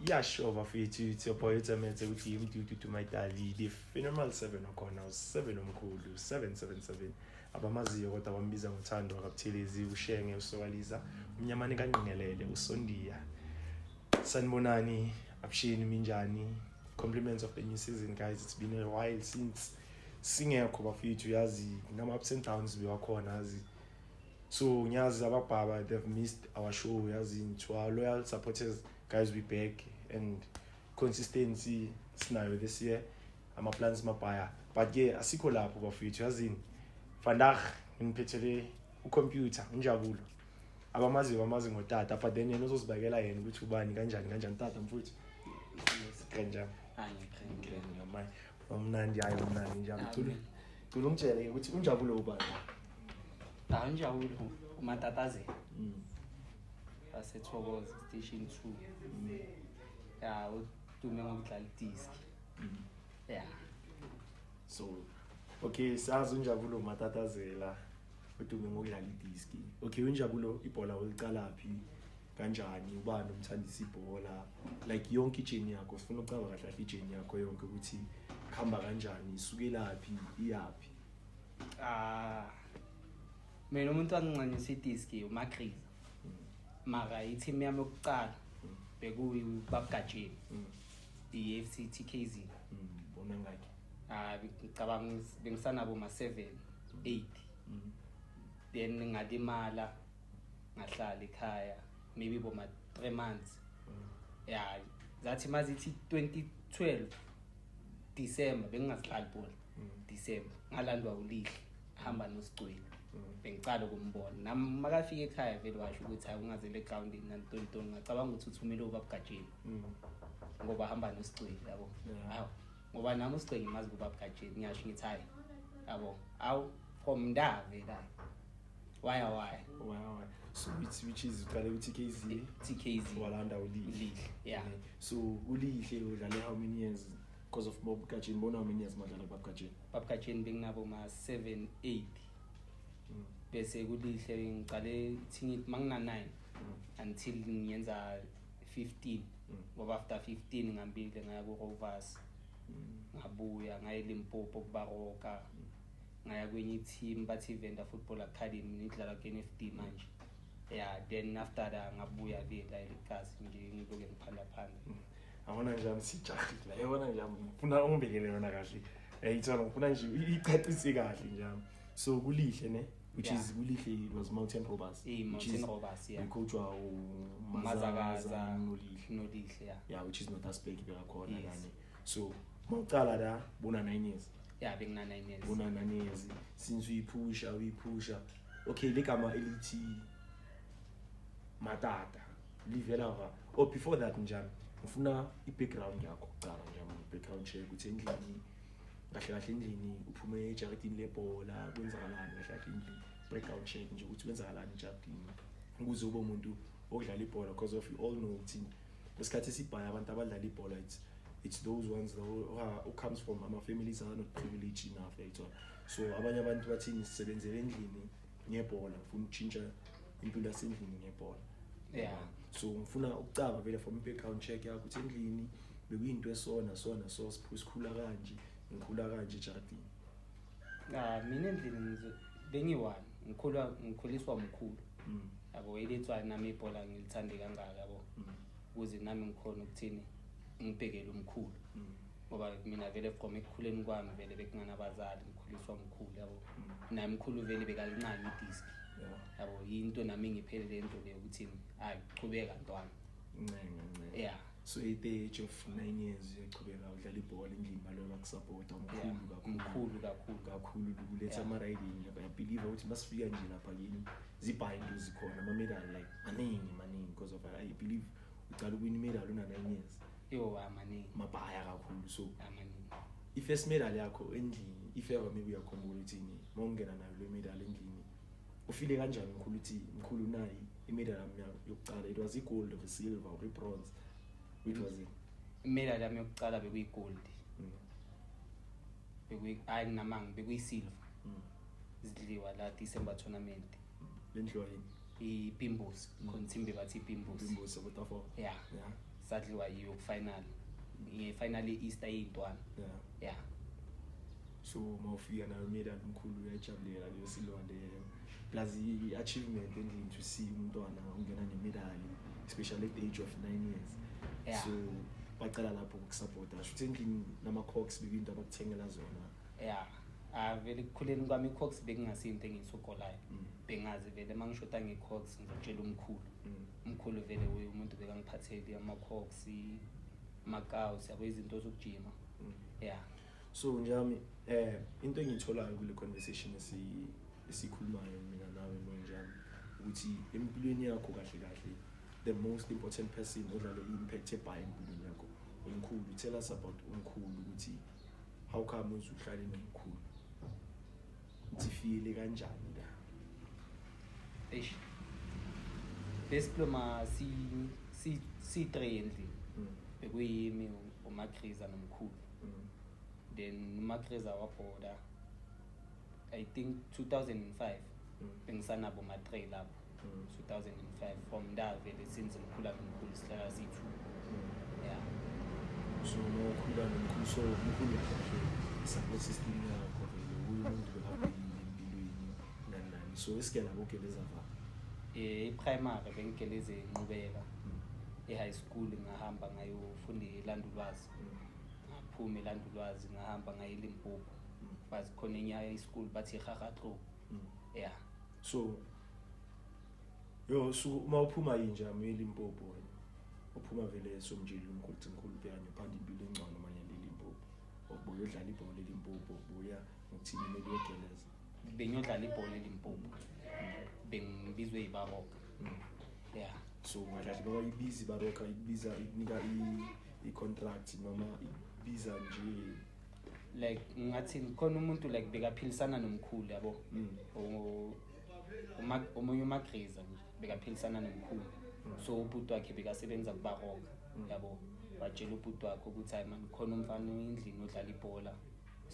Yeah, sure, bafethu. It's your boy Tsametse with MD to my dali. The phenomenal 7 okhona, 7 omkhulu, 777. Abamaziyo kodwa bambiza ngothando wakabuthelezi, uShenge, uSokaliza, umnyamane kaNqingelele, uSondiya. Sanibonani, avuxeni, minjhani? Compliments of the new season, guys. It's been a while since singekho, bafethu, yazi nama ups and downs bewakhona, yazi. So ngiyazi ababhaba, they've missed our show, yazi. To our loyal supporters, guys, we back and consistency sinayo this year, ama-plans mabhaya, but ke asikho lapho, bafethu, yazini. Vandag nginiphethele ucomputer uNjabulo, abamaziyo bamazi ngotata, but then yena uzozibakela yena ukuthi ubani, kanjani kanjani. Tata mfuthu, kanjani? Ngamanye umnandi, hayi, umnandi njalo. Cula cula ungitshele ukuthi uNjabulo ubani? Unjabulo uMatatazela waseThokoza Station 2, ya, udume ngokudlala idiski, ya. So okay, sazi uNjabulo uMatatazela udume ngokudlala idiski. Okay, uNjabulo ibhola ulicalaphi, kanjani, ubani umthandisa ibhola? Like yonke ijourney yakho, sifuna ucaba kahle kahle ijourney yakho yonke ukuthi kuhamba kanjani, isukelaphi, iyaphi. Ah, mina umuntu wangincanyisa idiski uMagriza, mara i-team yami yokucala bekuyibabugajeni, i-FC TKZ. Bona ngakhi? Ah, ngicabanga bengisanabo ma-7, 8. Then ngalimala, ngahlala ekhaya maybe boma 3 months, ya. Zathi mazithi 2012 December, bengingasidlali ibhola. December ngalandwa uLihle, hamba noSigcwele. Bengicala ukumbona nami. Makafika ekhaya vele washo ukuthi hayi, ungazele egrawundini nantontoni. Ngacabanga ukuthi uthumele ubabugajeni ngoba hamba noSigcwele, yabo. Hawu, ngoba nami uSigcwele ngimazi kubabugajeni. Ngiyasho ngithi hayi, yabo, awu, from da vele hayi, waya waya. Wow. So which is uqale ku-TKZ? TKZ. Walanda uLihle? Ulihle, yeah. Okay. So uLihle udlale how many years? Because of Bob Gajeni, bona how many years madlala Bob Gajeni? Babugajeni benginabo ma-7, 8. Bese kuLihle ngicale thi mangina 9 until ngiyenza 15, ngoba after 15 ngambile ngaya ku-Rovers. Ngabuya ngaya eLimpopo kuBaroka, ngaya kwenye i-team bathi Venda Football Academy, ngidlala ku-NFD manje, yeah. Then after that ngabuya ke la elikasi nje, ngiloke ngiphanda phanda. Yabona njami sijahile, yabona njami ngifuna ungibekele yona kahle, yayithola, ngifuna nje icacise kahle njami. So kuLihle ne, which is kuLihle it was Mountain Rovers? Eh, which Mountain is Rovers, yeah. Coachwa Mazakaza. Nolihle. Nolihle, yeah. Yeah, which is not aspect bekakhona. Yes. Kane so mawucala la bona 9 years? Yeah, bengina 9 years. Bona 9 years since uyiphusha uyiphusha. Okay, legama elithi Matata livela va? Oh, before that njani, ngifuna i-background yakho kucala njani, background check ukuthi endlini kahle kahle, endlini uphume ejaridini lebhola, kwenzakalani kahle kahle endlini? Background check nje ukuthi kwenzakalani ejaridini ukuze ube umuntu okudlala ibhola, because of you all know ukuthi ngesikhathi esibhaya abantu abadlala ibhola, it's those ones that who comes from ama-families are not privileged enough, yayithola. So abanye abantu bathini, sisebenzele endlini ngebhola, ngifuna ukutshintsha impilo yasendlini ngebhola. So ngifuna ukucaba vele from i-background check yakho ukuthi endlini bekuyinto esona sona so sikhula kanje, ngikhula kanje ejaridini. Ah, mina endlini bengiyi-one, ngikhulwa, ngikhuliswa umkhulu, yabo. Elithwa nami ibhola ngilithande kangaka, yabo, ukuze nami ngikhona ukuthini, ngibhekele umkhulu, ngoba mina vele from ekukhuleni kwami vele bekunganabazali, ngikhuliswa umkhulu, yabo. Naye umkhulu vele bekalincane idiski, yabo. Yinto nami ngiphele le nto leyo ukuthi hayi, chubeka ntwana. Ncenga ncenga. Yeah. So at the age of 9 years uyachubeka udlala ibhola endlini, baloyo bakusapota umkhulu kakhulu? Umkhulu kakhulu. Kakhulu kuletha ama-riding. Ngiyabelieve ukuthi masifika nje lapha kini zibhayi into zikhona, ama-medal like maningi maningi, because of I believe ucala ukuwina imedal una-9 years. Yo, amaningi. Mabhaya kakhulu, so Amaningi. I-first medal yakho endlini, if ever maybe uyakhumbula uthini, uma ungena nayo le medal endlini, ufile kanjani mkhulu, uthi mkhulu nayi imedal yami yokuqala? It was i-gold or i-silver or i-bronze, which was it? Imedal yami yokuqala bekuyi-gold. Bekuyi, hayi, nginamanga, bekuyi-silver. Zidliwa la December tournament. Le ndliwa yini? Ipimbus, khona thimbe bathi ipimbus. Imbuso botafo. Yeah. Yeah. Sadliwa yiyo ku-final, nge-final ye-Easter yey'ntwana. Yeah. So mawufika nayo medal, umkhulu uyajabulela leyo silonde leyo, plus i-achievement endlini to see umntwana ungena nemedali, especially at the age of 9 years. So bacala lapho ukusupporta, sho ukuthi endlini nama-togs bekuyinto abakuthengela zona. Yeah, ah, vele ekukhuleni kwami i-togs bekungasinto engiyisokolayo. Bengazi vele uma ngishoda nge-togs ngizotshela umkhulu. Umkhulu vele uye umuntu bekangiphatheli ama-togs, amakawusi, yabo, izinto zokujima. Yeah. So njami into engiyitholayo kule conversation esikhulumayo mina nawe nonjami ukuthi empilweni yakho kahle kahle the most important person odlale i-impact ebhayi empilweni yakho umkhulu. Tell us about umkhulu, ukuthi how come uze uhlale nomkhulu, uthi fikele kanjani la? Eish, besiploma si si si-three endlini. Bekuyimi, uMakriza nomkhulu. Then uMakriza wabhoda, I think 2005. Bengisanabo ma-three lapho. 2005, from there vele since ngikhula nomkhulu sihlala siyi-two. Yeah. So mawukhula nomkhulu, so umkhulu kahle kahle i-support system yakho vele uye umuntu bekabhekile empilweni nani nani, so esike labo geleza va? I-primary bengigeleze enqubeka. E-high school ngahamba ngayofunda eLandulwazi. Ngaphuma eLandulwazi ngahamba ngaye eLimpopo. Bazi khona enye high school bathi iGagatlo. Yeah. So yo, so uma uphuma yinja eLimpopo wena uphuma vele somtshela umkhulu ukuthi mkhulu bhekane uphanda impilo engcono manje leLimpopo, ubuye udlala ibhola eLimpopo, ubuya ngokuthini, kumele uyogeleza? Bengiyodlala ibhola eLimpopo, bengibizwe yiBaroka. Yeah. So kahle babayibiza iBaroka, ikubiza ikunika i-contract noma ikubiza nje? Like ngathi khona umuntu like bekaphilisana nomkhulu, yabo. Omunye uMagriza nje bekaphilisana nomkhulu, so ubhuti wakhe bekasebenza kuBaroka. Yabo, watshela ubhuti wakhe ukuthi hayi man, khona umfana endlini odlala ibhola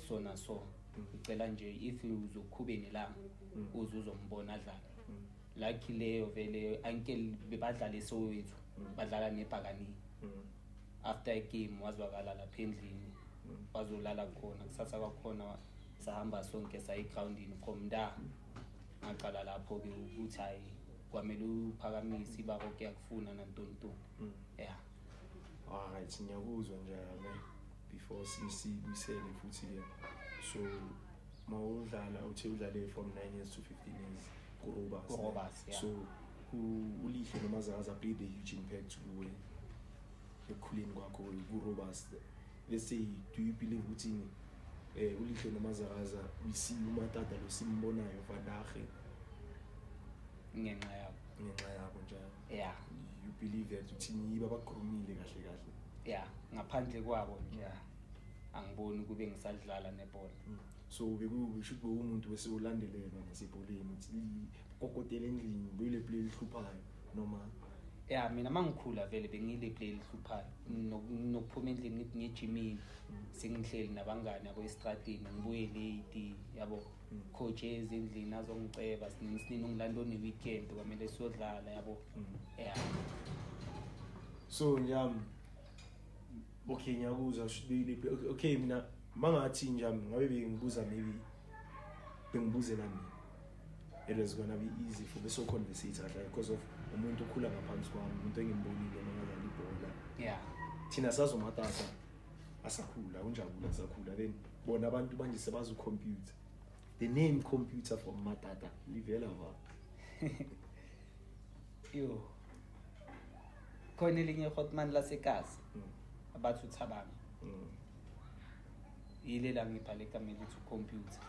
so na so, ngicela nje if uzokhube nelanga uze uzombona adlala. Lucky leyo vele uncle bebadlala eSoweto. Badlala nebhakani. After igame wazwakala lapha endlini. Wazolala khona, kusasa kwakhona sahamba sonke saya egrawundini. From there ngaqala lapho-ke ukuthi hhayi, kwamele uphakamise iBaroka yakufuna nantonintoni. Yeah. Alright, ngiyakuzwa nje ne before sibuyisele futhi-ke, so mawudlala uthe udlale from 9 years to 15 years ku-Robust. Ku-Robust, yeah. So uLihle noMazakaza played a huge impact kuwe ekukhuleni kwakho ku-Robust. Let's say, do you believe ukuthi uLihle noMazakaza we see uMatata lo simbonayo vandaag ngenxa yabo? Ngenxa yabo njalo? Yeah. You believe that uthini, yibo abagroomile kahle kahle? Yeah, ngaphandle kwabo nje angiboni kube ngisadlala nebhola. So bekusho ukuthi bewumuntu bese ulandelelwa nasebholeni, uthi kokotela endlini beyile play elihluphayo noma? Ya, mina mangikhula vele bengile play elihluphayo. Nokuphuma endlini ngithi ngiyejimini, sengihleli nabangani yabo estradini, ngibuye late, yabo. Coach ezindlini azongiceba sinini sinini, ungilanda one-weekend kwamele siyodlala, yabo. Ya. So njami, okay, ngiyakuzwa, should be le okay, okay, mina mangathi njami ngabe bengibuza, maybe bengibuzela mina, it was gonna be easy for beso conversate kahle because of umuntu okhula ngaphansi kwami, umuntu engimbonile mangadlala ibhola. Thina sazomatata asakhula, unjabula asakhula, then bona abantu manje sebazi ucomputer, the name computer from Matata livela va? Yo, khona elinye ihotman lasekasi abathi uthabanga. Yile la ngibhale igama elithi ucomputer.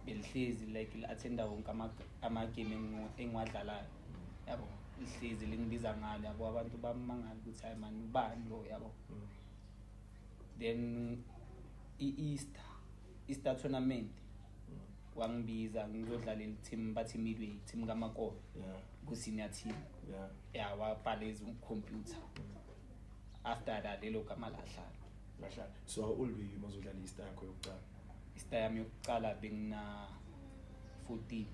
Belihlezi like li-attenda wonke amagame engiwadlalayo, yabo, lihlezi lingibiza ngalo, yabo, abantu bamangala ukuthi hayi mani, ubani lo, yabo. Then i-Easter Easter tournament wangibiza ngizodlalela i-team bathi Midway, team kaMakolo ku-senior team. Ya, wabhala ezikhompyutha, after that lelo gama lahlala. Lahlala. So how old were you mazodlala i-Easter yakho yokuqala? I-Easter yami yokuqala bengina 14.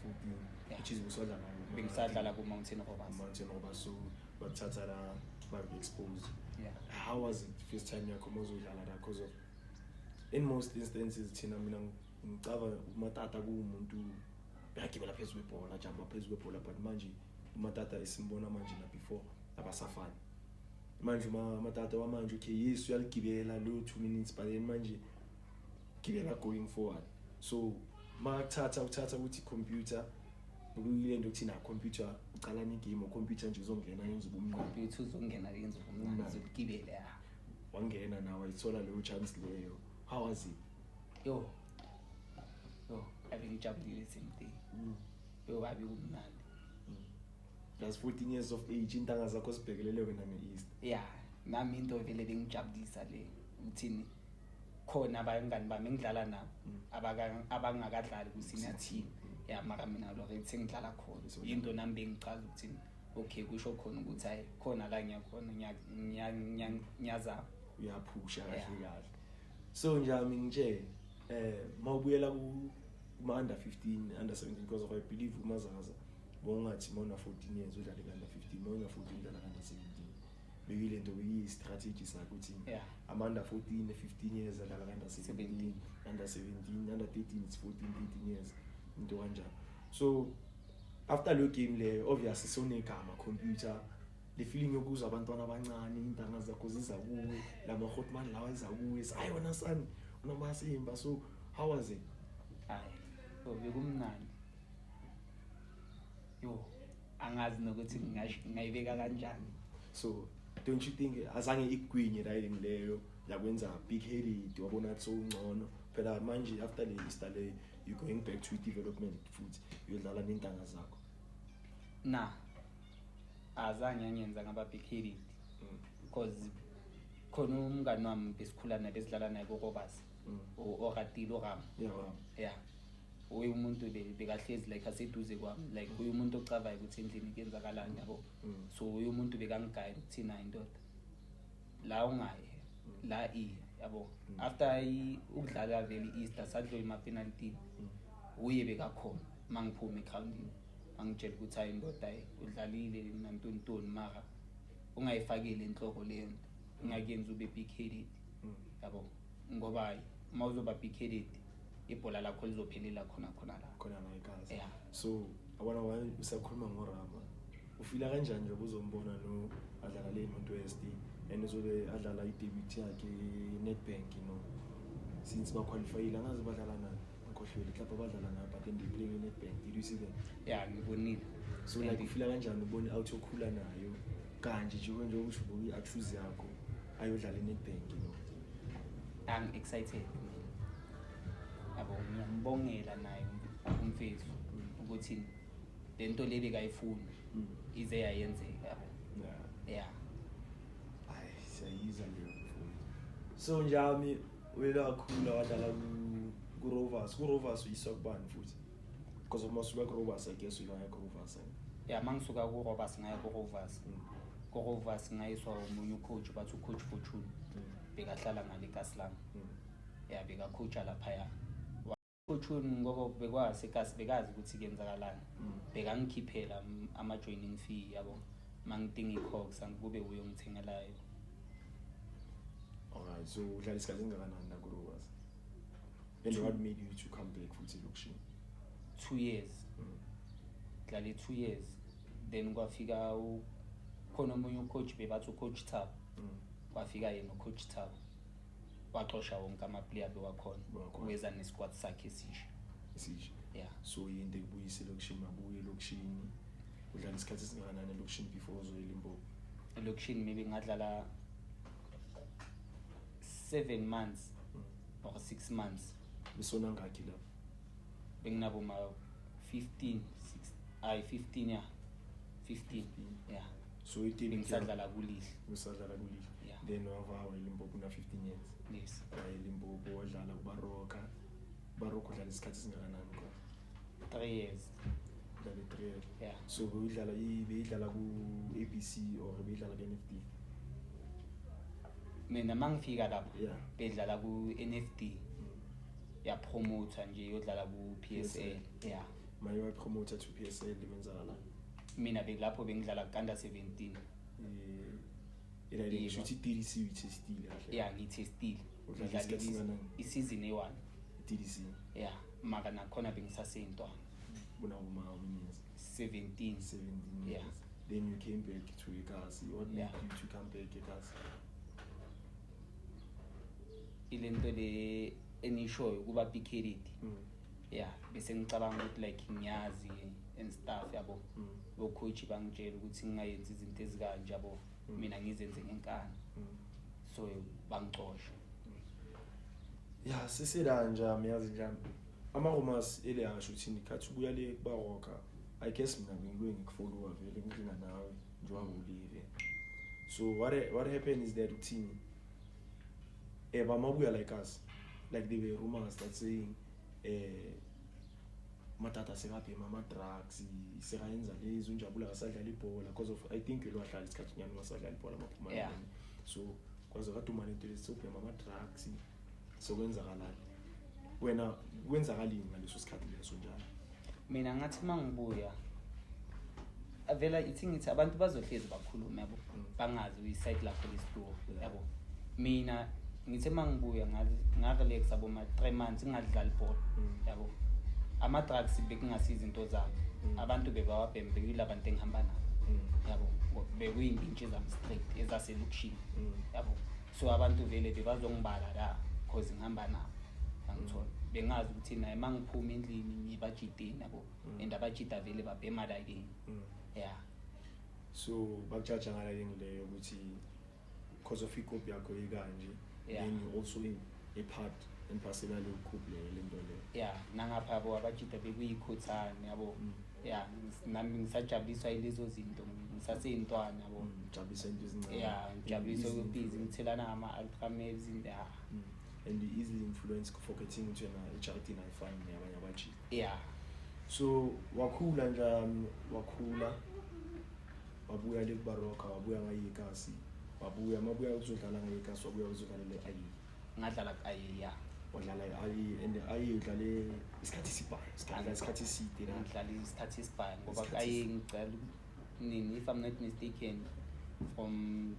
14? Yeah. Which is usadlala? Bengisadlala ku-Mountain Rovers. Mountain Rovers, so bakuthatha la Baku-expose. Yeah. How was it first time yakho mawuzodlala la? Because of in most instances thina, mina ngicaba uMatata kuwumuntu uyagibela phezu kwebhola, jumpa phezu kwebhola, but manje uMatata esimbona manje na before abasafani. Manje uMatata wamanje, okay, yes, uyaligibela lo 2 minutes, but then manje gibela going forward. So makuthatha uthatha ukuthi computer bekuyile nto kuthi na computer ucala igame, computer nje uzongena yenza ubumnandi. Computer uzongena yenza ubumnandi. Umnandi. Uzokugibela, ya. Wangena nawe, wayithola leyo chance leyo. How was it? Yo yo, ave ngijabulile same day. Yo, abe kumnandi. That's 14 years of age, intanga zakho zibhekelele wena nge-east. Ya, nami into vele bengijabulisa le ukuthini, khona abangani bami engidlala nabo abangakadlali ku-senior team, ya, mara mina already sengidlala khona. Into nami bengichaza ukuthini, okay, kusho khona ukuthi hayi, khona la ngiyakhona, ngiyazama. Uyaphusha kahle. Yeah. Kahle. So njami ngitshele, mawubuyela ku kuma under 15, under 17, because of I believe uMazaza bowungathi mawuna 14 years udlale ka under 15, mawuna 14 udlala ka under 17, bekuyile nto, beyiyi-strategy sakho ukuthi ama under 14, 15 years adlala ka under 17, 17. Under 17, under 13, it's 14, 13 years, into kanjalo. So after leyo game leyo, obviously sewunegama computer, le feeling yokuzwa abantwana abancane, intanga zakho ziza kuwe, lama-hotman lawa eza kuwe, hayi wena sani unamasimba. So how was it? Hayi, yo, bekumnandi. Yo, angazi nokuthi ngingayibeka kanjani. So don't you think azange ikugwinye riding leyo yakwenza big headed, wabona ngathi sowungcono? Phela manje after le Easter le, you going back to development futhi uyodlala nentanga zakho. Na, azange yangenza ngaba big headed, because khona umngani wami besikhula naye, besidlala naye ko-Robas, oratile, oRama. Yeah, uye umuntu bekahlezi like aseduze kwami, like uye umuntu ocavayo ukuthi endlini kuyenzakalani, yabo. So uye umuntu bekangigayida ukuthi nayo indoda la ungayi la iye, yabo. After ukudlala vele i-Easter, sadlula ema-penaltini, uye bekakhona uma ngiphuma egrawundini, angitshela ukuthi hayi indoda, hayi, udlalile nantontoni, mara ungayifakeli enhloko leyo nto, ungakuyenzi ube big headed, yabo, ngoba hayi, uma uzoba big headed ibhola lakho lizophelela khona khona la. Khona la ekhaya. Yeah. So abona, why usakhuluma ngoRama, ufila kanjani nje uzombona no adlala le North West and uzobe adlala i-debut yakhe Nedbank, since baqualifyile? Angazi badlala nani, ngikhohlwele mhlawumbe abadlala nayo, but then they playing i-Nedbank. Did you see them? Yeah, ngibonile. So like ufila kanjani ubone out yokhula nayo kanje nje njengoba usho i-accuse yakho ayodlala i-Nedbank? Angi-excited mina, yabo. Ngiyambongela naye umfethu ukuthi le nto le bekayifuna ize yayenzeka, yabo. Yeah. Hayi, siyayizwa leyo mfowethu. So njami uyele wakhula, wadlala ku-Rovers. Ku-Rovers uyiswa kubani futhi? Because of masuka ku-Rovers, I guess uyaya ku-Rovers, eh? Ya, uma ngisuka ku-Rovers ngaya ku-Rovers. Ku-Rovers ngayiswa omunye ucoach, bathi ucoach Fortune. Bekahlala ngale Kaslam. Ya, bekacoacha laphaya Fortune, ngoba bekwasekasi, bekazi ukuthi kuyenzakalani. Bekangikhiphela ama-joining fee, yabo, uma ngidinga i-togs kube uye ongithengelayo. Alright, so udlala isikhathi esingakanani la ku-Rovers and what made you to come back futhi elokishini? 2 years. Dlale 2 years, then kwafika khona omunye ucoach, bebathi ucoach Thabo. Kwafika yena ucoach Thabo, waxosha wonke ama-player bewakhona. Bewakhona. Weza nesquad sakhe esisha. Esisha. Yeah. So yinto ekubuyisa elokishini, mabuye elokishini, udlala isikhathi esingakanani elokishini before uzoya eLimpopo? Elokishini maybe ngadlala 7 months or 6 months. Besona ngakhi lapho? Benginabo ma 15, 6, ayi, 15, ya, 15, ya. So i-debut Bengisadlala kuLihle. Usadlala kuLihle. Yeah. Then wava eLimpopo una 15 years? Yes. Waya eLimpopo, wadlala kuBaroka. Baroka udlala isikhathi esingakanani khona? 3 years. Udlale 3 years. Yeah. So beyidlala beyidlala ku-ABC or beyidlala ku-NFD? Mina mangifika lapho, bedlala ku-NFD, yapromotha nje yodlala ku-PSL, yeah. Maye wapromoter to PSL, kwenzakalani? Mina belapho bengidlala ku-under 17. Ila Yebo. ngisho ukuthi i-TDC uyithestile kahle. Ya, ngiyithestile. Udlala Ngidlale isikhathi esingakanani? isizini eyi-one. I-TDC. Ya, mara nakhona bengisaseyintwana. Unabo how many years? 17. 17 years. Yeah. Then you came back to Ekasi. What made Yeah. you to come back Ekasi? Ile nto le enishoyo ukuba big-headed. Ya, bese ngicabanga ukuthi like ngiyazi and stuff, yabo. Bocoach bangitshela ukuthi ngingayenzi izinto ezikanje, yabo. Mina ngizenze ngenkani. So bangicosha. Ya, sesela njami, yazi njami. Ama-rumors ele asho ukuthi nikhathi ubuya le kuBaroka. I guess mina bengibuye ngikufollowa vele ngidlina nawe njengoba ulive. So what happened is that uthini? Bamabuya like us. Like there were rumors that saying Matata sekabhema ama-drugs, sekayenza lezi, unjabula akasadlala ibhola because of I think lo wahlala isikhathi nyana ungasadlala ibhola maphuma. Yeah. So kwaze kwaduma lento lesi sokubhema ama-drugs, sokwenzakalani wena, kwenzakalini ngaleso sikhathi leso njalo? Mina ngathi uma ngibuya avela ithi ngithi abantu bazohlezi bakhulume, yabo. Bangazi uyi-side lakho lesitory. Yabo, mina ngithe uma ngibuya ngarelaxa boma 3 months ngingadlali ibhola. Yabo, ama-drugs bekungasizo izinto zami. Abantu bebawabhema bekuyila bantu engihamba nabo. Yabo, bekuyimpintshi zami straight ezaselokishini. Yabo, so abantu vele bebazongibala la cause ngihamba nabo, angithola bengazi ukuthi naye uma ngiphuma endlini ngibajideni, yabo. And abajida vele babhema la kimi. Ya. So bakujaja ngala leyo ukuthi because of ikopi yakho ikanje. Then you also in a part and parcel yaleyo group leyo, lento leyo. Ya, nangapha, yabo, abajida bekuyikhuthane, yabo. Ya, nami ngisajabuliswa yilezo zinto, ngisaseyintwana, yabo. Jabulisa into ezincane. Ya, ngijabuliswa Easily kubhizi influence. ngithelana ngama-ultramels, ya. And you easily influence, forgetting ukuthi wena ejardini ayifani neyabanye abajida. Ya. So wakhula njani? Wakhula, wabuya le kuBaroka, wabuya ngayikasi, wabuya mabuya uzodlala ngayikasi, wabuya uzodlala le ayi. Ngadlala ku-aye, ya. Wadlala ayi and ayi udlale isikhathi esibhayo, isikhathi eside la. Ngidlala isikhathi esibhayo ngoba Isikhathi aye ngicela nini, if I'm not mistaken, from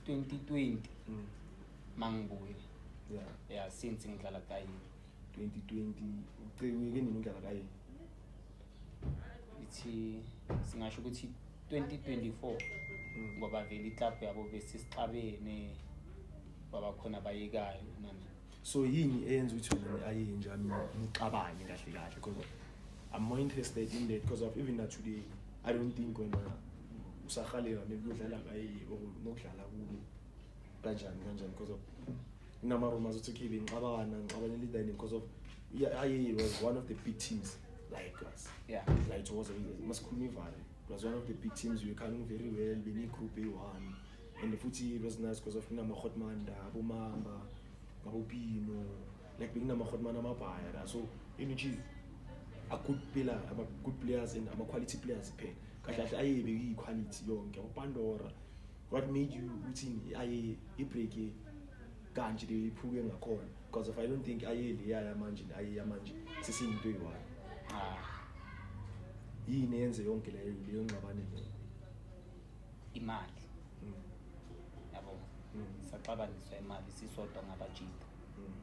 2020 mangibuya. Ya, since ngidlala kaye. 2020 uceke nini udlala kaye? Ithi singasho ukuthi 2024. Ngoba vele iclub yabo besisixabene, babakhona bayekayo nani. So yini eyenza ukuthi wena aye njami nixabane kahle kahle? Because I'm more interested in that because of even now today I don't think wena usahalela maybe udlala kaye or nokudlala kubo kanjani kanjani, because of kunama-rumors ukuthi okay, bengixabana, ngixabanela idayini because of, yeah, aye was one of the big teams like us. Like it was masikhuluma ivale, it was one of the big teams. We were coming very well, beniyi-group eyi-one and futhi it was nice because of kunama-hotman la, abomamba, ngabopino, like bekunama-hotman amabhaya la, so in which is a good player, ama-good players and ama-quality players phela kahle kahle. Aye bekuyi-quality yonke, abopandora. What made you uthini aye i-break kanje le iphuke ngakhona? Because of I don't think aye leya yamanje aye yamanje sesiyinto eyi-one. Ah. Yini eyenze yonke leyo ngxabane leyo? Imali. Yabo. Saxabaniswa imali sisodwa ngabajida.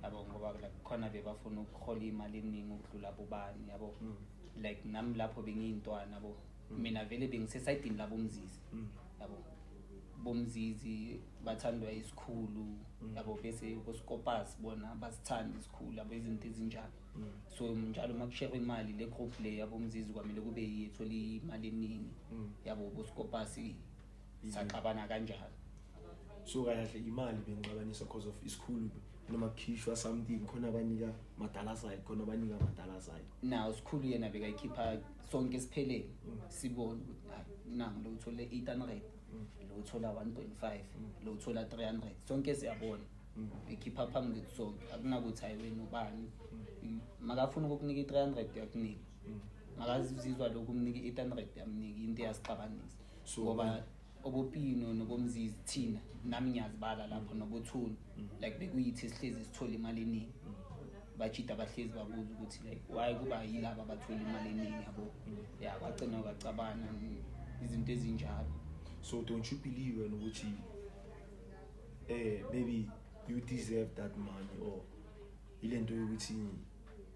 Yabo, ngoba like khona bebafuna ukuhola imali eningi ukudlula bobani, yabo. Like nami lapho bengiyintwana, yabo. Mina vele bengisesayidini labomzizi. Yabo, bomzizi bathandwa isikhulu. Yabo, bese boskopas bona basithanda isikhulu, yabo, izinto ezinjalo. So njalo uma kushare imali le group le yabomzizi kwamele kube yethola imali eningi. Yabo, boskopas saxabana kanjalo. So kahle kahle imali bengixabanisa because of isikhulu noma kukhishwa something khona abanika madala side, khona abanika madala side. Naw, sikhulu yena bekayikhipha sonke siphelele, sibone ukuthi hayi, nangu lo uthole 800, lo uthola 1.5, lo uthola 300, sonke siyabona. Ekhipha phambi kwethu sonke, akunakuthi hayi wena ubani. Makafuna ukukunika i-300 uyakunika. Makazizwa lokhu umnika i-800 uyamnika. Into eyasixabanisa. So ngoba obopino nobomzizi thina, nami ngiyazibala lapho, nobothuni, like bekuyithi sihlezi sithola imali eningi. Bajida bahlezi babuza ukuthi like why kuba yilaba abathola imali eningi, yabo. Ya, kwagcina kwacabana izinto ezinjalo. So don't you believe wena ukuthi maybe you deserve that money, or ilento yokuthi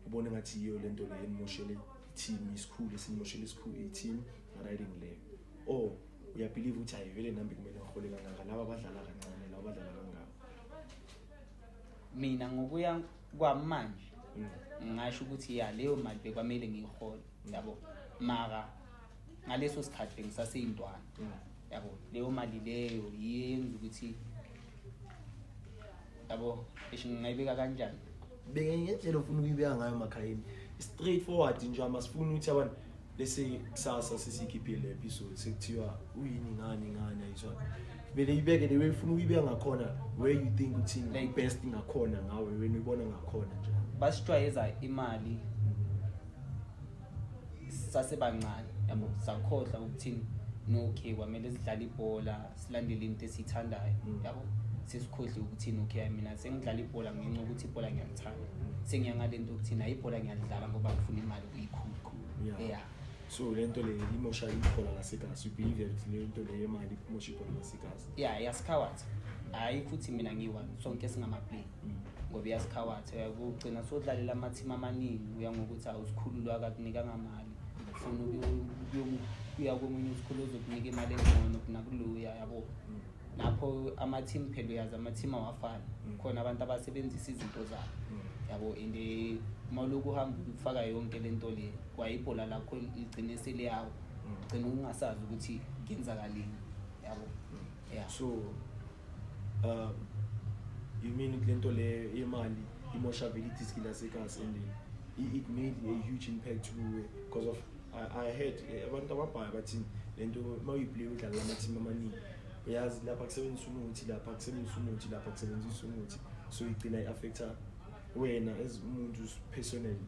ubone ngathi yiyo lento le enimoshele team isikhulu, esinimoshele isikhulu i-team riding leyo, or uyabelieve ukuthi hayi, vele nami kumele ngihole kangaka, laba abadlala kancane, laba abadlala kangaka? Mina ngokuya kwami manje, ngingasho ukuthi ya, leyo mali bekwamele ngiyihole, yabo, mara ngaleso sikhathi bengisaseyintwana, yabo. Leyo mali leyo yenza ukuthi, yabo, esho ngingayibeka kanjani? Beke ngendlela ofuna ukuyibeka ngayo makhayeni, straight forward nje. Amasifuni ukuthi abantu lese kusasa sesikhiphile le episode sekuthiwa uyini, ngani ngani, ayizwa. Vele ibeke the way ufuna ukuyibeka ngakhona, where you think ukuthi Like- best ngakhona ngawe, wena uyibona ngakhona nje. Basijwayeza imali sasebancane, yabo, sakhohlwa ukuthini, no, okay, kwamele sidlale ibhola, silandele into esiyithandayo, yabo. Sesikhohle ukuthini, okay, mina sengidlala ibhola ngenxa yokuthi ibhola ngiyalithanda, sengiya ngale nto yokuthini, hayi, ibhola ngiyalidlala ngoba ngifuna imali kuyikhulu. Yeah. So le nto le imosha ibhola lasekasi, you believe that le nto le yemali imosha ibhola lasekasi? Yeah, iyasikhawatha. Hhayi futhi mina ngiyi-one, sonke singama-player, ngoba iyasikhawatha. Uyakugcina sodlalela ama-team amaningi, uya ngokuthi awusikhululwa akakunikanga mali, ufuna ukuya komunye usikhulu ozokunika imali engcono kunakuloya, yabo. Lapho ama-team phela, uyazi ama-team awafani, khona abantu abasebenzisa izinto zabo, yabo. And uma ulokhu uhamba ufaka yonke le nto le, kwa ibhola lakho ligcine seliyawa, gcina ungasazi ukuthi kuyenzakaleni, yabo, yeah. So you mean le nto le yemali imosha vele idiski lasekasi, and it made a huge impact kuwe because of I heard abantu ababhaya bathi le nto uma uyiplay udlala ama-team amaningi, uyazi lapha kusebenzisa umuthi, lapha kusebenzisa umuthi, lapha kusebenzisa umuthi, so igcina i-affecta wena as umuntu personally.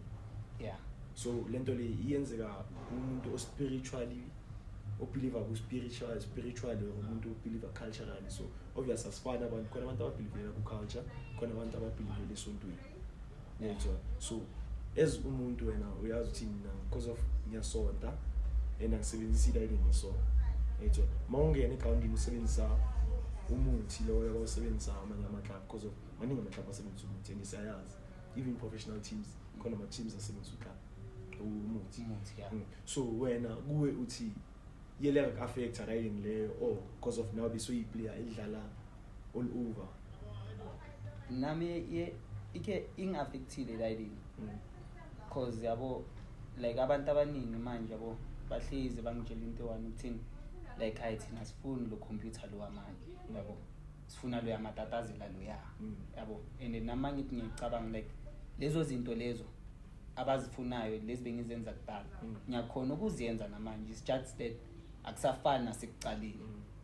So le nto le iyenzeka umuntu o-spiritually, obelieve ku-spiritual spiritually, or umuntu obelieve culturally. So obvious asifani abantu, khona abantu ababelievela ku-culture, khona abantu ababelievela esontweni. Uyayithola? So as umuntu wena uyazi ukuthi mina because of ngiyasonta and angisebenzisi ila ngisonta, uyayithola? Uma ungena egrawundini usebenzisa umuthi loyo abawusebenzisa amanye ama-club, because of maningi ama-club asebenzisa umuthi and siyayazi even professional teams, khona ama-teams asebenzisa uclub umuthi. Umuthi, yeah. So wena kuwe uthi yeleka ku-affecta riding leyo, or because of now besoyi-player edlala all over? Nami ike ingi-affectile riding, cause yabo, like abantu abaningi manje, yabo, bahlezi bangitshela into one ukuthini, like hayi, thina sifuni lo computer lo wamanje, yabo, sifuna lo yamatatazela loya, yabo. And nama ngithi ngiyacabanga, like lezo zinto lezo abazifunayo, lezi bengizenza kudala, ngiyakhona ukuziyenza namanje. It's just that akusafani nasekucaleni,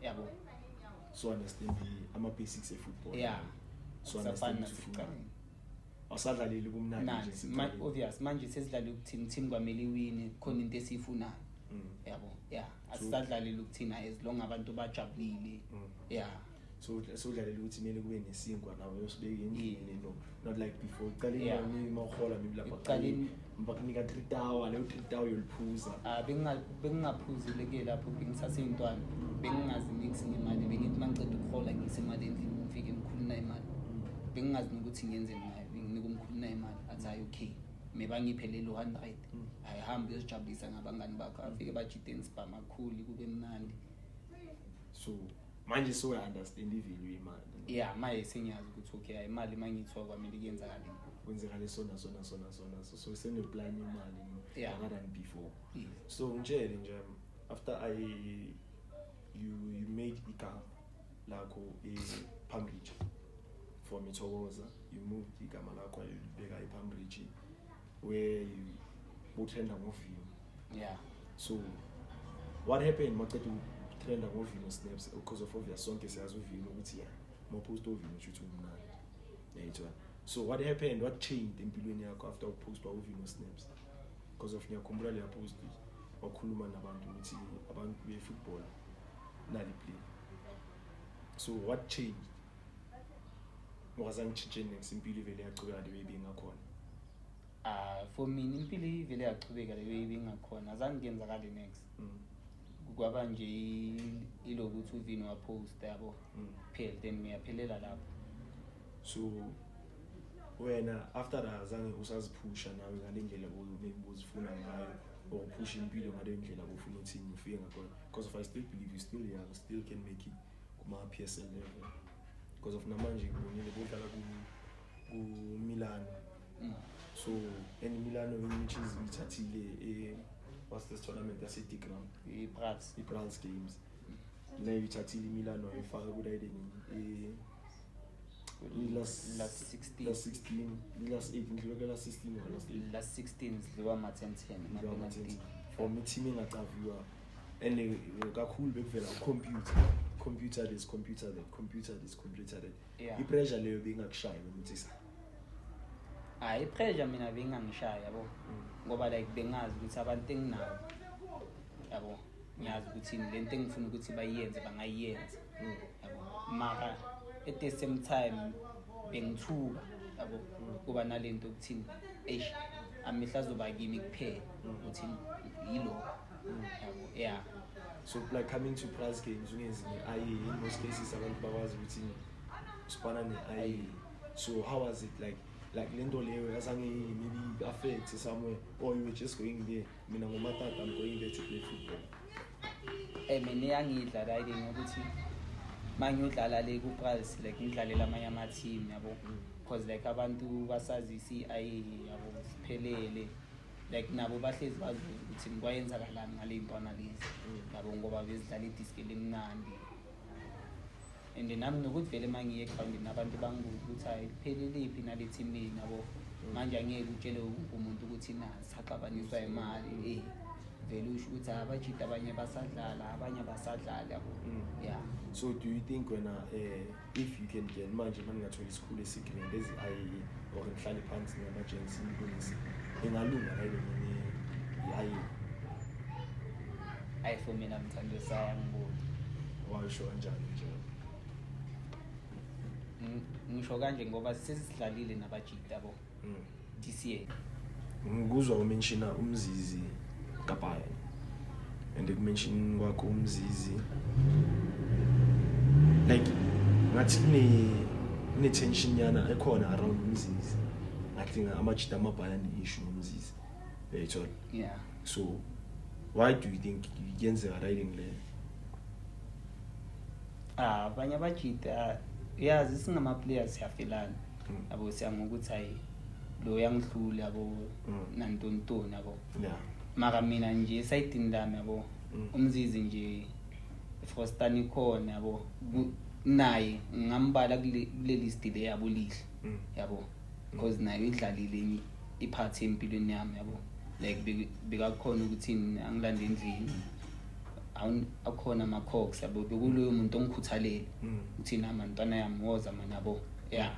yabo. So understand ama-basics e-football. So akusafani understand ukuthi ufunani. nasekucaleni. Awusadlaleli kumnandi nje Mnandi. sekucaleni. Obvious, manje sesidlala ukuthini, team kwamele iwine, khona into esiyifunayo, yabo, yeah. Asisadlaleli ukuthina as long abantu bajabulile, yeah. So so udlalela ukuthi kumele kube nesinkwa nawe usibeke endlini, no, not like before ekuqaleni. Uma uhola maybe lapha bakunika 3 tower, leyo 3 tower uyoliphuza. Ah, bengingaphuzile ke lapho bengisaseyintwana, bengingazi nix ngemali. Bengithi uma ngiceda ukuhola ngiyise imali endlini, ngifike emkhulu nayo imali, bengingazi nokuthi ngiyenzeni ngayo. Benginika umkhulu nayo imali, athi hayi, okay, mebangiphe lelo 100, ayihambe uyozijabulisa ngabangani bakho, afike bajide nisibhama kakhulu, kube mnandi. So manje so uya-understand i-value yemali? Yeah, manje sengiyazi ukuthi okay, hayi, imali uma ngiyithola kwamele kuyenzakale. Kwenzekale sona sona sona sona, so seneplan yemali, no? Rather than before. Yes. So ngitshele nje, after i you you made igama lakho e-Palm Ridge, from iThokoza you moved igama lakho wayolibeka e-Palm Ridge where you utrenda ngoVino. So what happened maqeda utrenda ngoVino Snaps? Because of obvious sonke siyazi uVino ukuthi ya, mawupost uVino shuthi umnandi, yayithola. So what happened, what changed empilweni yakho after upostwa uVino Snaps? Because of ngiyakhumbula leya post wakhuluma nabantu ukuthi abantu be-football nali play. So what changed? Ungazange utshintshe next, impilo ivele yachubeka le beyibingakhona? Ah, for mina impilo ivele yachubeka le ibingakhona, azange kuyenzakale next. Kwaba nje ilokuthi uvini waposta, yabo, phela then ngiyaphelela lapho. So wena after that azange usaziphusha nawe ngale ndlela maybe uzifuna ngayo, or uphusha impilo ngale ndlela ufuna uthini ufike ngakhona? Because of I still believe you still young, still can make it kuma-PSL level, because of namanje ngibonile bodlala ku-Milano. So and Milano, which is uyithathile, what's this tournament yase-Digram? I-Brats. I-Brals Games leyo ithathile iMilano, ifaka kulayideni i-last Last 16. Last 16, i-last 8, ngidlule last 16 or last 8. Last 16 zidliwa ama-10 10. Idliwa ama-10 from i-team engacaviwa and kakhulu bekuvela computer, computer this, computer that, computer this, computer that. I-pressure leyo beyingakushayi wena ukuthi Hayi, i-pressure mina beyingangishaya, yabo, ngoba like bengazi ukuthi abantu enginabo, yabo, ngiyazi ukuthi le nto engifuna ukuthi bayiyenze bangayiyenza, yabo. Mara at the same time bengithuka, yabo, kuba nalento ukuthini, eish, amehlo azoba kimi kuphela, ukuthi yilokho, yabo, yeah. So like coming to prize games ungenzi nge-IE, in most cases abantu bakwazi ukuthi sifana ne-IE, so how was it like le nto leyo azange maybe affect somewhere, or you were just going there, mina ngomatata, I'm going there to play football? Mina iyangidla la ngokuthi uma ngiyodlala le ku-Price, like ngidlalela amanye ama-team, yabo, because like abantu basazisa i-IE, yabo, siphelele, like nabo bahlezi bazibuza ukuthi kwayenzakalani ngale ntwana lezi, yabo, ngoba bezidlala idiski elimnandi. And nami nokuthi vele uma ngiye egrawundini abantu bangibuza ukuthi hayi, kupheleliphi nale team yenu, yabo. Manje angeke utshele wonke umuntu ukuthi nazi saxabaniswa imali, vele usho ukuthi abajida abanye basadlala, abanye abasadlali, yabo. Yeah. So do you think wena, if you can get manje, uma ningathola isikhulu esigrand ezi-IE or nihlale phansi nama-gents nilungise, ingalunga ngayile i-IE? Ayi, for mina, mthando saya ngiboni. Washo kanjani njalo? Ngisho kanje ngoba sesidlalile nabajida, yabo, this year. Ngikuzwa umenshina uMzizi Kapaya, and ekumentionini kwakho uMzizi, like ngathi kune tension yana ekhona around uMzizi, ngathi amajita amabhaya ne-issue noMzizi, uyayithola? Yeah. So why do you think kuyenzeka riding leyo? Ah, abanye abajida, yazi, singama-players siyafelana, yabo, siya ngokuthi hayi, lo yangihlula, yabo, nantontoni, yabo. Mara mina nje esayidini lami, yabo, uMzizi nje Frostan ikhona, yabo, naye ngingambala kule list le, yabo, lihle, yabo, because naye idlalile enye iphathi empilweni yami, yabo, like bekakhona ukuthi angilande endlini, akhona ama-cox, yabo, bekuloyo muntu ongikhuthalele ukuthi nami ntwana yami woza mani, yabo, yeah.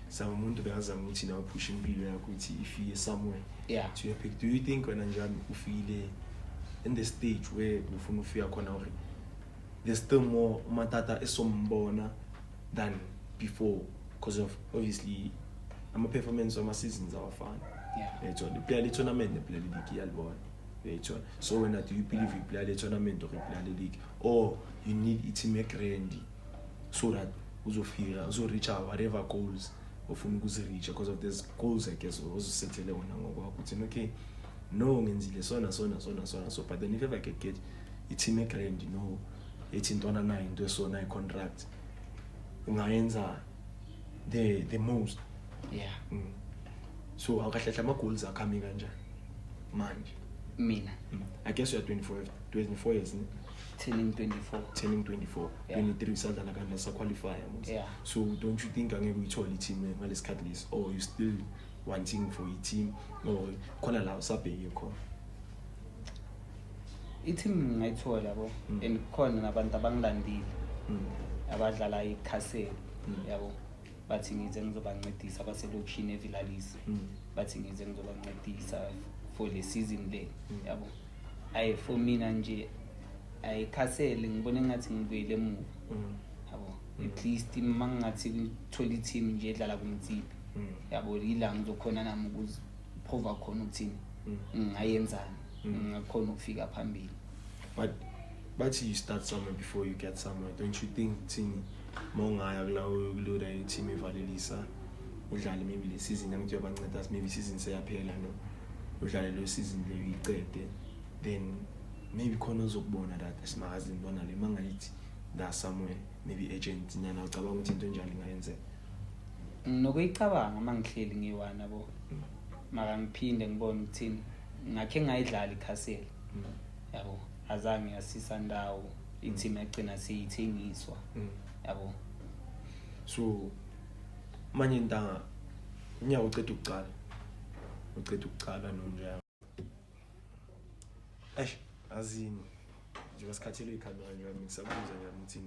Sama umuntu bekazama ukuthi nawe uphushe impilo yakho ukuthi ifike somewhere to your peak. Do you think wena njani ufile in the stage where ufuna ufika khona, or there's still more umatata esombona than before? Because of obviously ama-performance wama-seasons awafani. Uyayithola, iplayer le-tournament neplayer le-league iyalibona, uyayithola? So wena, do you believe iplayer le-tournament or iplayer le-league, or you need i-team egrand so that uzofika uzoreacha whatever goals ofuna ukuzireacha? Because of there's goals, I guess, ozisethele wona ngokwakho ukuthi okay, no, ngenzile sona sona sona sona, so but then if ever I can get i-team egrand, no, ethi intwana nayo into esona i-contract ungayenza the most. So awukahle hle, ama-goals akho ami kanjani manje? Mina? I guess you are 24, 24 years, ne? Turning 24. Turning 24. Yeah. 23 usadlala kanti asaqualifya mos. Yeah. So don't you think angeke uyithole i-team ngalesikhathi lesi, or you still wanting for i-team, or khona la usabheke khona? I-team ngingayithola, yabo, and kukhona nabantu abangilandile abadlala iCastle, yabo, bathi ngize ngizobancedisa, abaselokishini eVilalisi, bathi ngize ngizobancedisa for le season le, yabo. Ayi, for mina nje ayiCastle ngibona engathi ngibuyele emuva, yabo. At least uma ngingathi ngithola i-team nje edlala kuMtsiphi, yabo, yila ngizokhona nami ukuziprova khona ukuthini, ngingayenzani, ngingakhona ukufika phambili. But bathi you start somewhere before you get somewhere. Don't you think thini mawungaya kulawo kuloda i-team evalelisa, udlale maybe le season, angithi uyabanceda, maybe season seyaphela, no, udlale leyo season leyo uyicede, then maybe khona uzokubona that esimakazi ntwana le mangayithi la somewhere, maybe agent nyana. Ucabanga ukuthi into enjalo ingayenzeka? Nginokuyicabanga uma ngihleli ngiyi-one, yabo, mara ngiphinde ngibone ukuthini ngakhe ngayidlala ikhasela, yabo, azange yasisa ndawo i-team, yagcina seyithengiswa, yabo. So manje ntanga, unyaka uceda ukucala nonje, eish, azini njengoba sikhathelwe ikhamera nje, ngisabuza nje ukuthi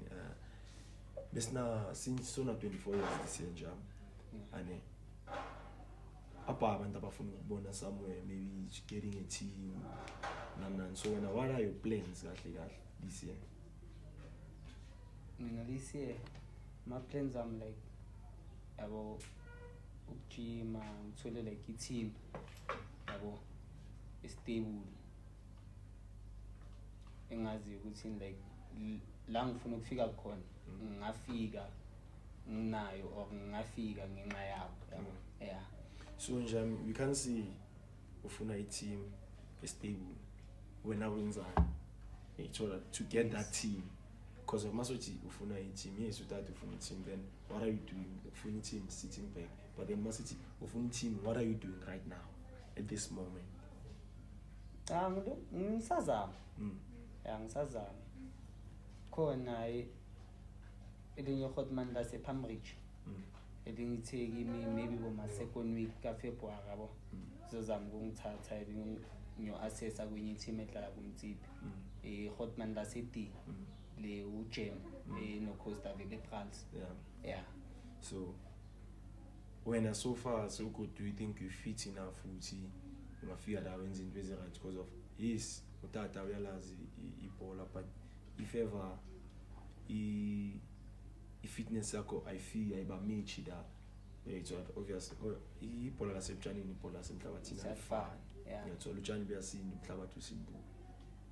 besina sona 24 years this year nje, ane apha abantu abafuna ukubona somewhere, maybe getting a team, nani nani. So wena, what are your plans kahle kahle this year? Mina this year ama-plans ami, like, yabo, ukujima, ngithole like i-team, yabo, stable, engaziyo ukuthi like la ngifuna ukufika khona ngingafika nginayo or ngingafika ngenxa yabo, yabo, yeah. So nje we can see ufuna i-team estable. Wena wenzani ithola to get that team? Because of masothi ufuna i-team, yes, utata ufuna i-team, then what are you doing? Ufuna i-team sitting back, but then masithi ufuna i-team, what are you doing right now at this moment? Cha, ngisazama. Ya, ngisazama. Khona elinye ihotman lase-Palmridge elingithe kimi maybe boma-second week kaFebruary, yabo, zozama ukungithatha ngiyo-assessa kwenye i-team edlala kumtsiphi, ihotman lase-D le ujem enocosta vele France. Yeah. So wena, so far so good, do you think you fit enough ukuthi ungafika la wenza into ezi-right? Because of, yes, utata uyalazi ibhola, but if ever i-fitness yakho ayifiki, ayibamitshi la, uyayithola, obvious ibhola lasebutshanini, ibhola lasemhlabathini alifani. Uyayithola, utshani buyasinda, umhlabathi usimbuka,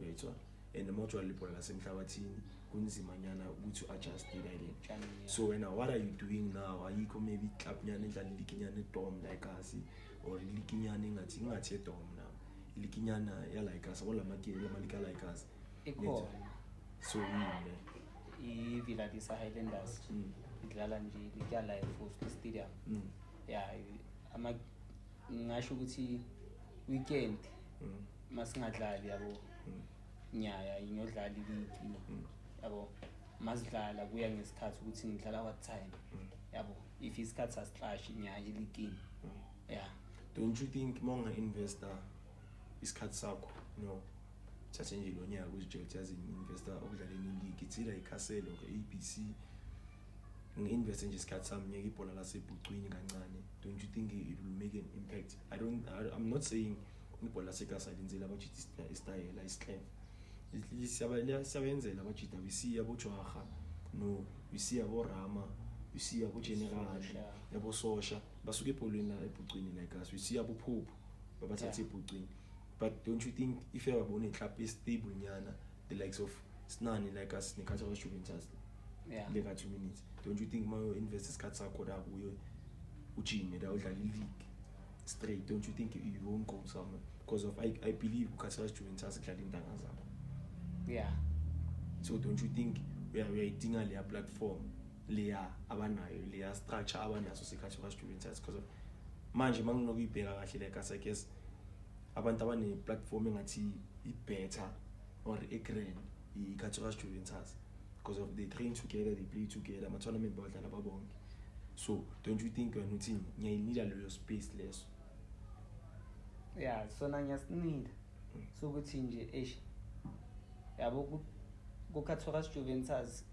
uyayithola, and uma ujwayele ibhola lasemhlabathini kunzimanyana ukuthi u-adjuste by then. Utshani, yeah. So wena, what are you doing now? Ayikho maybe club nyana edlala ilikinyana edom like us, or ilikinyana engathi ingathi edom now, ilikinyana ya like us, yabo, lamalika like us? Ikhona. So yini le? I-Villa Lisa Highlanders. Idlala nje likyala e-Foster Stadium. Ya, ama ngingasho ukuthi weekend masingadlali, yabo, ngiyaya ngiyodlala iligi, yabo. Masidlala kuya ngesikhathi ukuthi ngidlala what time, yabo. If isikhathi asiclashi, ngiyaya eligini, ya. Don't you think uma unga-investa isikhathi sakho, no, thathe nje lo nyaka uzitshela ukuthi yazi ngi-investa okudlaleni iligi, it's either iCastle or ABC, ngi-investe nje isikhathi sami, ngiyeke ibhola lasebhucwini kancane, don't you think it will make an impact? I don't I, I'm not saying ibhola lasekasi alenzeli abajita isitayela isiclever, siyabenzela abajita. We see abojwarha, no, we see aborama, we see abogeneral, Sosha. Yabo, sosha basuke ebholweni la ebhucwini like us. We see abophuphu babathathe ebhucwini. But don't you think if ever bone club estable nyana, the likes of sinani like us nekhathi Juventus leka 2 minutes, don't you think uma invest isikhathi sakho la kuyo, ujime la, udlala i-league straight, don't you think you won't go somewhere? Because of I believe ukhathi Juventus kudlala intanga zakho. So don't you think uyayidinga leya platform leya abanayo, leya structure abanaso sikhathi ka-Juventus? Because of manje manginokuyibheka kahle, like as I guess abantu abane-platform engathi i-better or e-grand i-Khathi Juventus, because of they train together, they play together, ama-tournament badlala babonke. So don't you think wena uthini, ngiyayinida leyo space leso? Yeah, sona ngiyasinida, sokuthi nje eish, yabo, ku-Kathorus Juventus,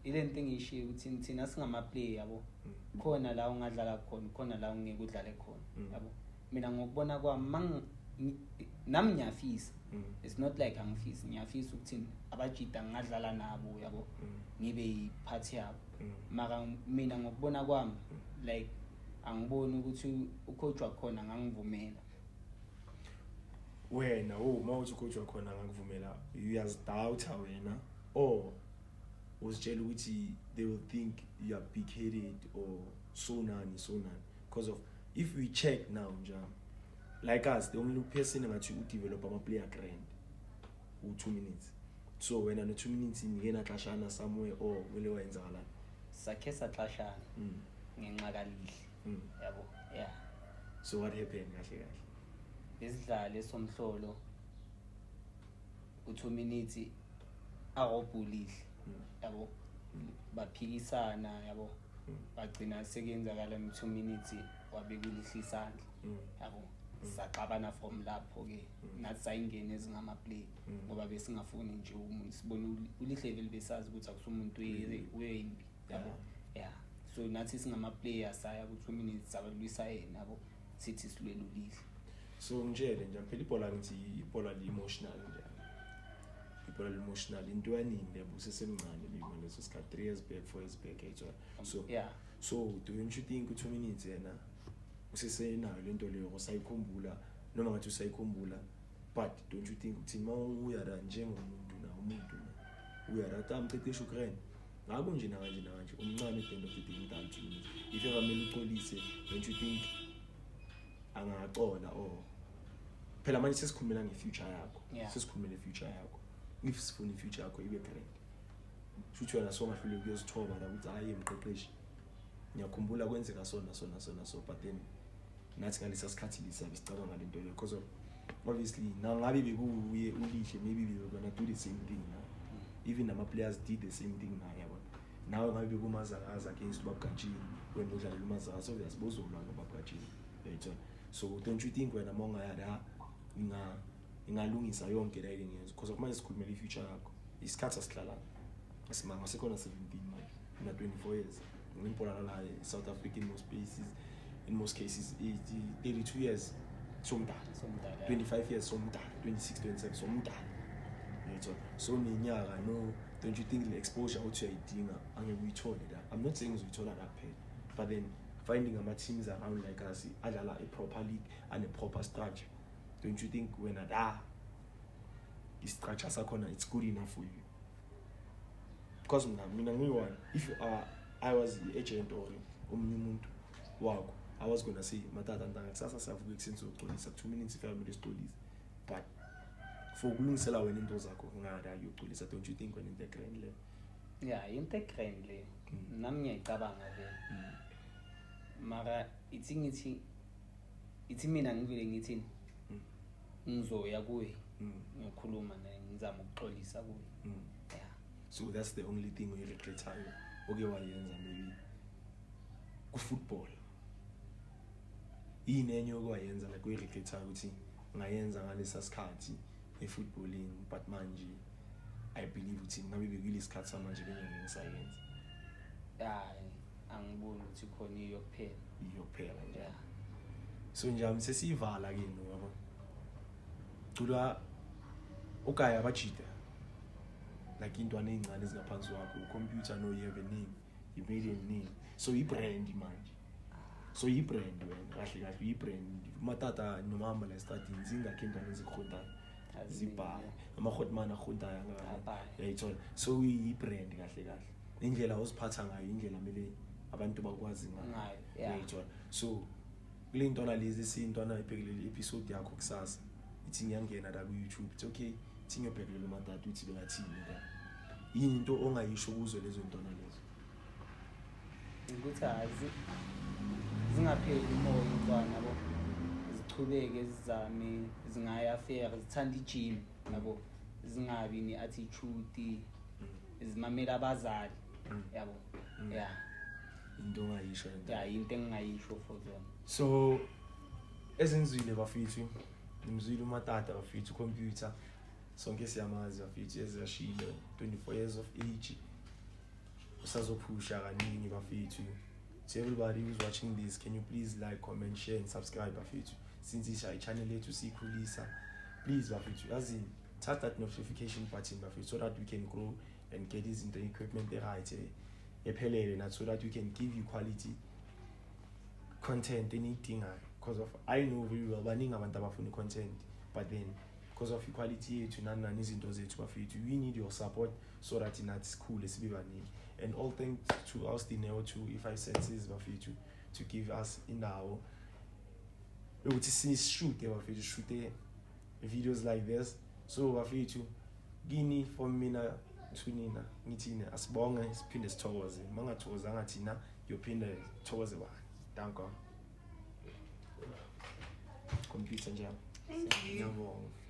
ile nto engiyishiye ukuthi thina singama-player, yabo, khona la ungadlala khona, khona la ungeke udlale khona, yabo. Mina ngokubona kwami, nami ngiyafisa, it's not like angifisi, ngiyafisa ukuthi abajida ngingadlala nabo, yabo, ngibe yiphathi yabo, mara mina ngokubona kwami, like, angiboni ukuthi ucoach wakhona angangivumela. Wena, oh, mawuthi ucoach wakhona angakuvumela, uyazidoubta wena or uzitshela ukuthi they will think you are big headed or so nani so nani? Because of if we check now njalo, like us, the only person engathi udevelop ama-player grand u-2 minutes. So wena no-2 minutes nike naxashana somewhere or wele wayenzakalani? Sakhe saxashana ngenxa kaLihle. Yabo, yeah. So what happened kahle kahle? Besidlale somhlolo, u-2 minutes arobhe uLihle. Yabo, baphikisana, yabo. Bagcina sekuyenzakala no-2 minutes wabeka uLihle isandla. Yabo, saxabana from lapho-ke. Nathi sayingena ezingama-play ngoba besingafuni nje umuntu sibone uLihle vele, besazi ukuthi akusumuntu wembi, yabo. Yeah, so nathi singama-player saya ku-2 minutes, sabalwisa yena, yabo, sithi silwele uLihle. So ngitshele nje phela, ibhola, ngithi ibhola li-emotional nje, ibhola li-emotional. Into yaningi lebo usesemncane leyo ngaleso sikhathi, 3 years back, 4 years back, yayithola. So so don't you think u-2 minutes yena usesenayo lento leyo, usayikhumbula noma ngathi usayikhumbula? But don't you think ukuthi uma uya la njengomuntu na umuntu na uya la ta mqeqeshi ugrand ngako nje nakanje nakanje, umncane, at the end of the day umdala 2 minutes, if ever kumele uxolise, don't you think angaxola? Or phela manje sesikhulumela nge-future yakho. Sesikhulumela i-future yakho. If sifuna i-future yakho ibe grand, shuthi wena songahluleka ukuyozithoba la ukuthi, "Hayi mqeqeshi, ngiyakhumbula kwenzeka so na so na so na so, but then nathi ngalesa sikhathi lisa besicabanga lento leyo," because of obviously nangabe bekuwuye uLihle, maybe we were gonna do the same thing now. Even nama-players did the same thing naye, yabona. Nawe ngabe bekumazakaza against ubabugajini, wena udlalela uMazakaza, obvious bozolwa nobabugajini, uyayithola. So don't you think wena uma ungaya la ingalungisa yonke la ile ngiyenza? Because of manje sikhulumela i-future yakho, isikhathi asihlalanga simanga sekhona 17 manje, una 24 years ngibhola la e-South Africa. In most cases 32 years somdala. Somdala. 25 years somdala, 26, 27 somdala, uyayithola. So neminyaka, no, don't you think le exposure othi uyayidinga angeke uyithole la? I'm not saying uzoyithola la kuphela, but then finding ama-teams around like us adlala a-proper league and a proper structure, don't you think wena la i-structure sakhona it's good enough for you? Because mina ngiyi-one, if I was i-agent or omunye umuntu wakho, I was gonna say, "Matata ntanga, kusasa siyavuka ekuseni sizoxolisa 2 minutes if yamele sixolise," but for ukulungisela wena into zakho ngala uyoxolisa. Don't you think wena into egrand le? Yeah, into egrand le. Nami ngiyayicabanga vele. Mara ithi ngithi ithi mina ngivele ngithini, ngizoya kuye, ngiyokhuluma naye, ngizama ukuxolisa kuye. Yeah. So that's the only thing oyiregretayo oke wayenza maybe ku-football? Yini enye oke wayenza like oyiregretayo ukuthi ngayenza ngalesa sikhathi efootballini, but manje I believe ukuthi ngabe bekuyile sikhathi samanje bengeke ngisayenza? Hayi, angiboni ukuthi khona iyo kuphela. Iyo kuphela nje? Yeah. So njami sesiyivala ke no, yabo, cula ugaya abajida like intwana ey'ncane ezingaphansi kwakho, ucomputer, no, you have a name, you made a name, so i-brand manje, so i-brand wena kahle kahle uyi-brand umatata noma la estradini zingakho intwana ezikuhontayo. Zibhaye amahotman ahontayo. Abhaye. Uyayithola. So uyi-brand kahle kahle, indlela oziphatha ngayo, indlela kumele abantu bakwazi ngayo. Ngayo, yeah. Uyayithola. So kule ntwana lezi esiyintwana ibhekelele i-episode yakho kusasa, ithi ngiyangena la ku-YouTube, it's okay, ithi ngiyobhekelela umatata uthi bengathini la, yini into ongayisho kuzo lezo ntwana lezo? Ukuthi azi zingapheli umoya umntwana, yabo, zichubeke zizame, zingaya fair, zithanda i-gym, yabo, zingabi ne-attitude, zimamela abazali, yabo. Yeah. Into ongayisho into? Yeah, into engingayisho for zona. So ezenzile bafethu, nimzwile umatata bafethu, computer, sonke siyamazi bafethu, eziyashilo, 24 years of age, usazophusha kaningi bafethu. To everybody who's watching this, can you please like, comment, share and subscribe bafethu, since isha i-channel yethu siyikhulisa. Please bafethu, yazini, touch that notification button bafethu, so that we can grow and get izinto, equipment e-right, ephelele nathi, so that we can give you quality content eniyidingayo, because of I know very well baningi abantu abafuna i-content. But then because of equality yethu, nani nani, izinto zethu, bafethu, we need your support so that nathi sikhule, sibe baningi. And all thanks to Austineo, to i-Five Senses, bafethu, to give us indawo yokuthi sishute, bafethu, shute videos like this. So bafethu, kini, from mina to nina, ngithini? Asibonge, siphinde sithokoze. Mangathokozanga thina, kuyophinde thokoze bani? Danko, computer nje. Thank you. Ngiyabonga.